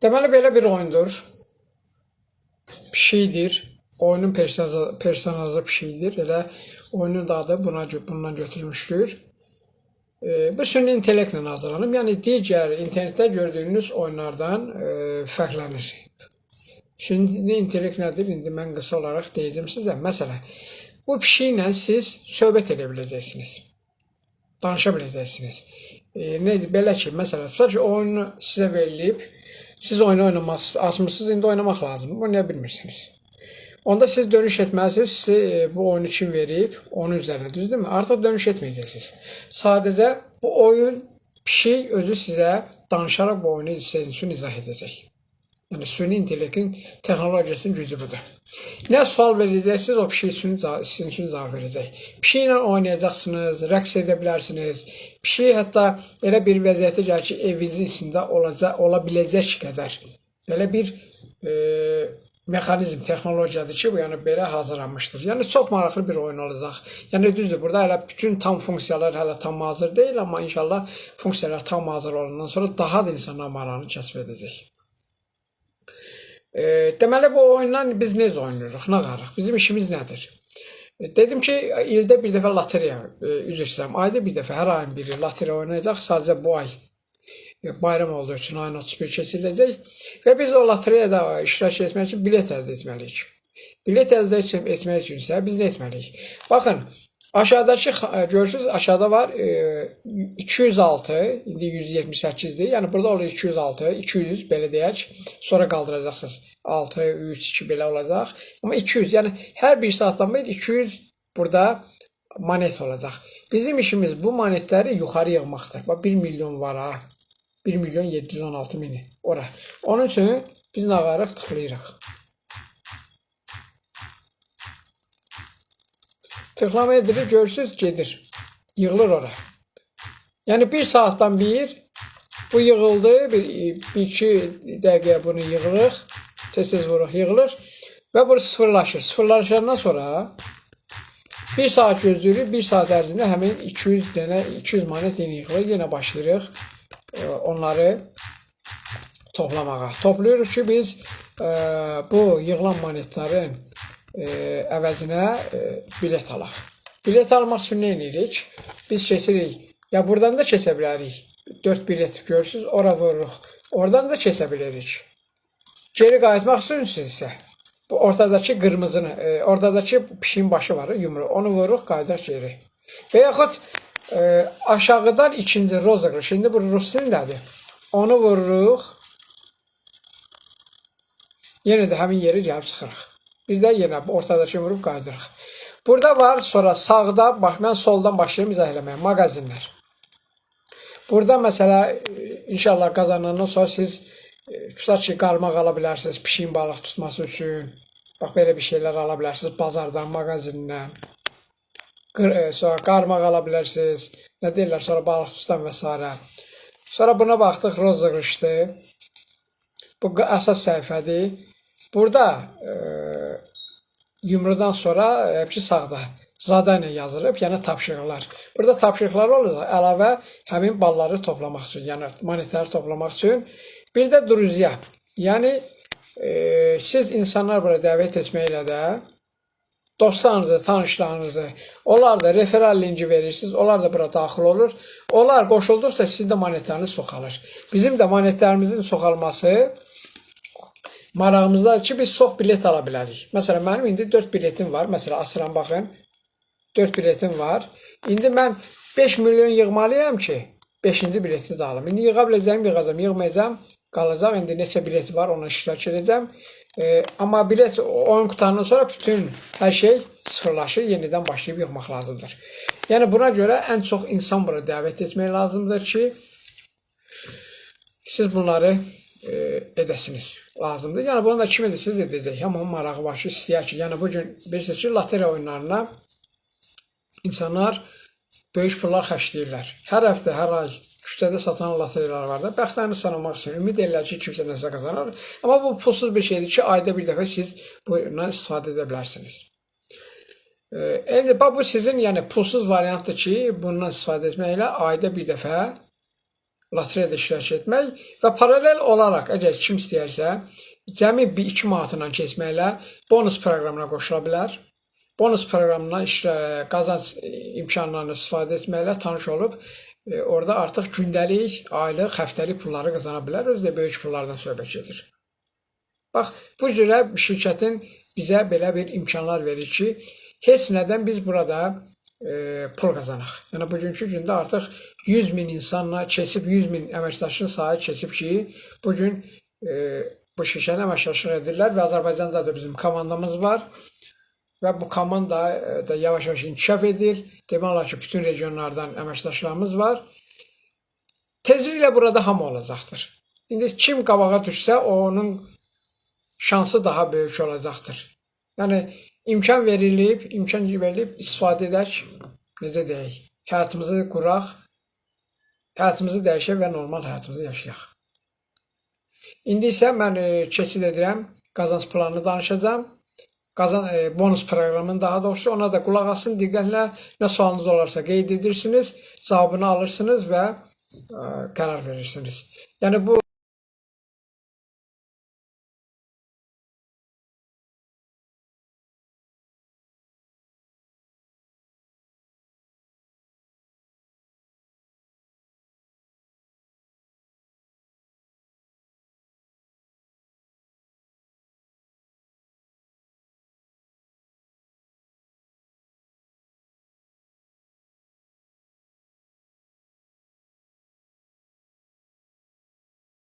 Deməli belə bir oyundur. Pişikdir. Oyunun personajı pişikdir. Elə oyunun da adı bundan götürmüşdür. Bu süni intellektlə hazırlanıb. Yəni digər internetdə gördüyünüz oyunlardan fərqlənir. Süni intellekt nədir? İndi mən qısa olaraq deyəcəm sizə. Məsələn, bu pişiklə siz söhbət edə biləcəksiniz. Danışa biləcəksiniz. Belə ki, məsələn, tutaq ki, oyunu sizə verilib, siz oyunu oynamaq açmısınız, indi oynamaq lazımdır. Oynaya bilmirsiniz. Onda siz dönüş etməlisiniz, sizi bu oyunu kim verib, onun üzərinə, düzdürmü? Artıq dönüş etməyəcəksiniz. Sadəcə bu oyun, pişik özü sizə danışaraq bu oyunu sizin üçün izah edəcək. Yəni süni intellektin texnologiyasının gücü budur. Nə sual verəcəksiniz, o pişik üçün, sizin üçün cavab verəcək. Pişiklə oynayacaqsınız, rəqs edə bilərsiniz. Pişik hətta elə bir vəziyyətə gəlir ki, evinizin içində olacaq, ola biləcək qədər belə bir mexanizm, texnologiyadır ki, bu yəni belə hazırlanmışdır. Yəni çox maraqlı bir oyun olacaq. Yəni düzdür, burada hələ bütün tam funksiyalar hələ tam hazır deyil, amma inşallah funksiyalar tam hazır olandan sonra daha da insanlar marağını kəsb edəcək. Deməli bu oyundan biz necə oynayırıq, nə qarıq? Bizim işimiz nədir? Dedim ki, ildə bir dəfə lotereya, üzr istəyirəm, ayda bir dəfə, hər ayın biri lotereya oynayacaq. Sadəcə bu ay bayram olduğu üçün ayın 31 keçiriləcək və biz o lotereyada iştirak etmək üçün bilet əldə etməliyik. Bilet əldə etmək üçün isə biz nə etməliyik? Baxın, aşağıdakı görürsünüz, aşağıda var 206, indi 178-dir. Yəni burada olur 206, 200 belə deyək. Sonra qaldıracaqsınız. 6, 3, 2 belə olacaq. Amma 200, yəni hər bir saatdan bir 200 burada monet olacaq. Bizim işimiz bu monetləri yuxarı yığmaqdır. Bax 1 milyon var ha. 1 milyon 716 mini ora. Onun üçün biz nə varıq? Tıxlayırıq. Tıxlama edilir, görürsünüz, gedir. Yığılır ora. Yəni bir saatdan bir bu yığıldı. Bir iki dəqiqəyə bunu yığırıq. Tez-tez vuruq, yığılır. Və bu sıfırlaşır. Sıfırlaşandan sonra bir saat gözləyirik. Bir saat ərzində həmin 200 dənə, 200 monet yenə yığılır. Yenə başlayırıq onları toplamağa. Toplayırıq ki, biz bu yığılan monetlərin əvəzinə bilet alaq. Bilet almaq üçün nə edirik? Biz keçirik. Ya buradan da keçə bilərik. 4 bilet görürsünüz, ora vururuq. Oradan da keçə bilərik. Geri qayıtmaq üçün isə bu ortadakı qırmızını, ortadakı pişiyin başı var, yumru. Onu vururuq, qayıdaq geri. Və yaxud aşağıdan ikinci rozıqrış. İndi bu rus dilindədir. Onu vururuq. Yenə də həmin yerə gəlib çıxırıq. Bir də yenə ortadakı vurub qayıdırıq. Burada var, sonra sağda, bax mən soldan başlayıram izah eləməyə, mağazinlər. Burada məsələ inşallah qazanandan sonra siz tutaq ki, qarmaq ala bilərsiniz pişiyin balıq tutması üçün. Bax belə bir şeylər ala bilərsiniz bazardan, mağazindən. Sonra qarmaq ala bilərsiniz. Nə deyirlər, sonra balıq tutan və s. Sonra buna baxdıq, rozıqrışdı. Bu əsas səhifədir. Burada yumrudan sonra ki sağda zadание yazılıb, yəni tapşırıqlar. Burada tapşırıqlar olacaq əlavə həmin balları toplamaq üçün, yəni monetləri toplamaq üçün. Bir də druzya. Yəni siz insanlar bura dəvət etməklə də dostlarınızı, tanışlarınızı, onlar da referral linki verirsiniz, onlar da bura daxil olur. Onlar qoşulduqca sizin də monetləriniz çoxalır. Bizim də monetlərimizin çoxalması marağımızdadır ki, biz çox bilet ala bilərik. Məsələn, mənim indi 4 biletim var. Məsələn, açıram baxın. 4 biletim var. İndi mən 5 milyon yığmalıyam ki, 5-ci bileti də alım. İndi yığa biləcəyim, yığacam, yığmayacam, qalacaq. İndi neçə bileti var, ona iştirak edəcəm. Amma bilet oyun qutandan sonra bütün hər şey sıfırlaşır, yenidən başlayıb yığmaq lazımdır. Yəni buna görə ən çox insan bura dəvət etmək lazımdır ki, siz bunları edəsiniz lazımdır. Yəni bunu da kim edirsiniz edəcək. Hamının marağı var ki, istəyər ki, yəni bu gün bilirsiniz ki, lotereya oyunlarına insanlar böyük pullar xərcləyirlər. Hər həftə, hər ay küçədə satan lotereyalar var da. Bəxtlərini sınamaq üçün ümid edirlər ki, kimsə nəsə qazanar. Amma bu pulsuz bir şeydir ki, ayda bir dəfə siz bundan istifadə edə bilərsiniz. İndi bax bu sizin yəni pulsuz variantdır ki, bundan istifadə etməklə ayda bir dəfə Lotereyada iştirak etmək və paralel olaraq əgər kim istəyərsə, cəmi bir 2 manatla keçməklə bonus proqramına qoşula bilər. Bonus proqramından qazanc imkanlarını istifadə etməklə tanış olub orada artıq gündəlik, aylıq, həftəlik pulları qazana bilər. Özü də böyük pullardan söhbət gedir. Bax, bu cürə şirkətin bizə belə bir imkanlar verir ki, heç nədən biz burada pul qazanaq. Yəni bugünkü gündə artıq 100 min insanla keçib 100 min əməkdaşın sayı keçib ki, bu gün bu şirkətə əməkdaşlıq edirlər və Azərbaycanda da bizim komandamız var. Və bu komanda da yavaş-yavaş inkişaf edir. Demək olar ki, bütün regionlardan əməkdaşlarımız var. Tezliklə burada hamı olacaqdır. İndi kim qabağa düşsə, onun şansı daha böyük olacaqdır. Yəni imkan verilib, imkan verilib istifadə edək, necə deyək, həyatımızı quraq, həyatımızı dəyişək və normal həyatımızı yaşayaq. İndi isə mən keçid edirəm, qazanc planını danışacağam. Bonus proqramını daha doğrusu ona da qulaq asın diqqətlə. Nə sualınız olarsa qeyd edirsiniz, cavabını alırsınız və qərar verirsiniz. Yəni bu